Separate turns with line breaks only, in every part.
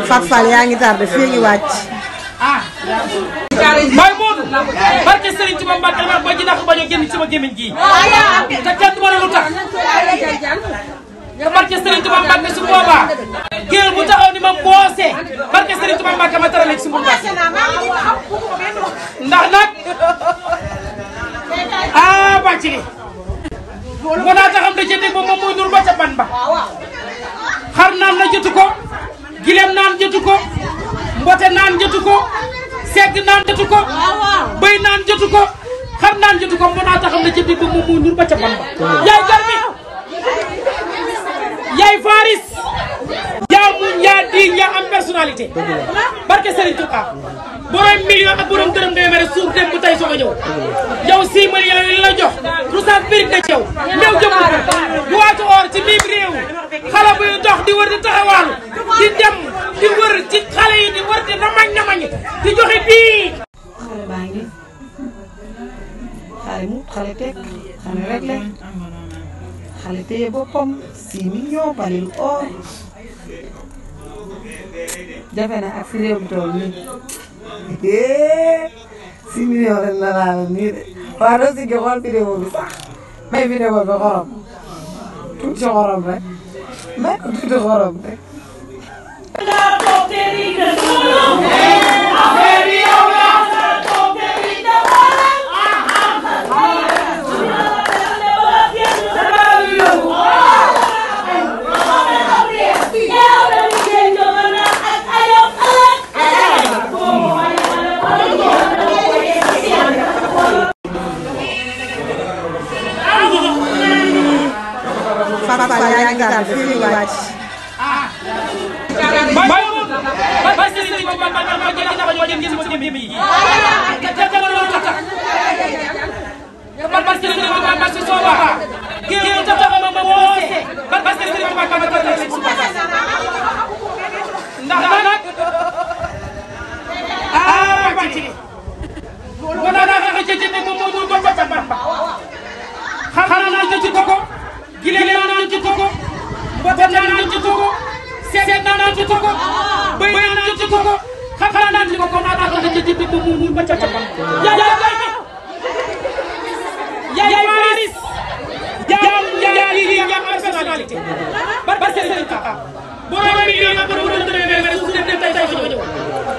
Fat Fall yaa ngi tardé fii ñu wàcc.
Baye Modou barke Serigne Touba Mbacke ma ba ji ndax bañu génn ci sama gémmiñ gi te kenn du ma lu tax barke Serigne Touba Mbacke su boobaa géer bu taxaw ni ma mboose barke Serigne Touba Mbacke ma tarale ci mbul Mbacke ndax nag bàcc li mo naa taxam da jëndee ba moom mooy nur ba ca ban ba xar naan na jotu ko gileem naan jotu ko mbote naan jotu ko segg naan jotu ko bëy naan jotu ko xar naan jotu ko mo naa taxam da jëndee ba moom mooy nur ba ca ban ba yaay garmi yaay faris yaa muñ yaa diñ yaa am personnalité barke Serigne Touba borom million ak borom dërëm ngay mere suuf dem bu tay soog a ñëw yow 6 millions yi la jox lu sa birig na ci yow néew jëmul bu waatu or ci biir réew xale buy dox di wër di taxawaalu di dem di wër ci xale yi di wër di namañ di joxe bii
xale baa ngi xale mu xale teg xale rek le xale téye boppam 6 millions balil or jafe na ak fi réew bi tool nii 6 millions lañ la laal nii de waaw doo si xool vidéo bi sax may vidéo bi xorom tuuti xorom rek may ko tuuti xorom rek. Fat Fall yaa ngi tardé fii ñu wàcc.
Baye Modou barke Serigne Touba Mbacke ma génn ndax bañu génn ci sama gémmiñ gi te dama lu tax barke Serigne Touba Mbacke su boobaa géer bu taxaw ma mboose barke Serigne Touba Mbacke ma tarale ci mbul ndax nag bàcc li mo naa taxa ci jëndee moom moo dul ba ban ba xana naa ci koko gileem naan ci koko mbote naan ci koko seet naan ci koko bëy naan ci koko xana naan ci koko naa tax ci jëndee moom moo dul ba ca ban yaay faris yaa yi am personnalité barke Serigne Touba borom million ak borom dërëm su dem tay tay soog a ñëw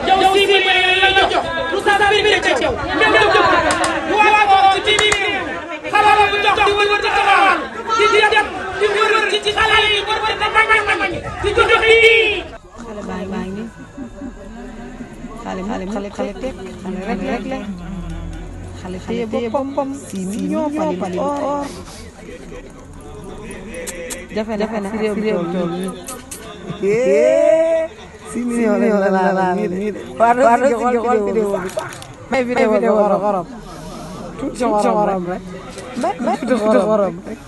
yow 6 millions la jox lu sa biir bi ci yow même yow jëm bu waa ci biir xala bu dox di wër taxawal di dem di wër ci xale yi wër mañ di jox yi
xale baa ngi xale teg xale rek le xale téye boppam 6 millions balil or jafe na fi réew bi tool nii 6 millions lañ la laal nii de waaw doo si xool vidéo bi sax may vidéo bi xorom tuuti xorom rek may tuuti xorom rek.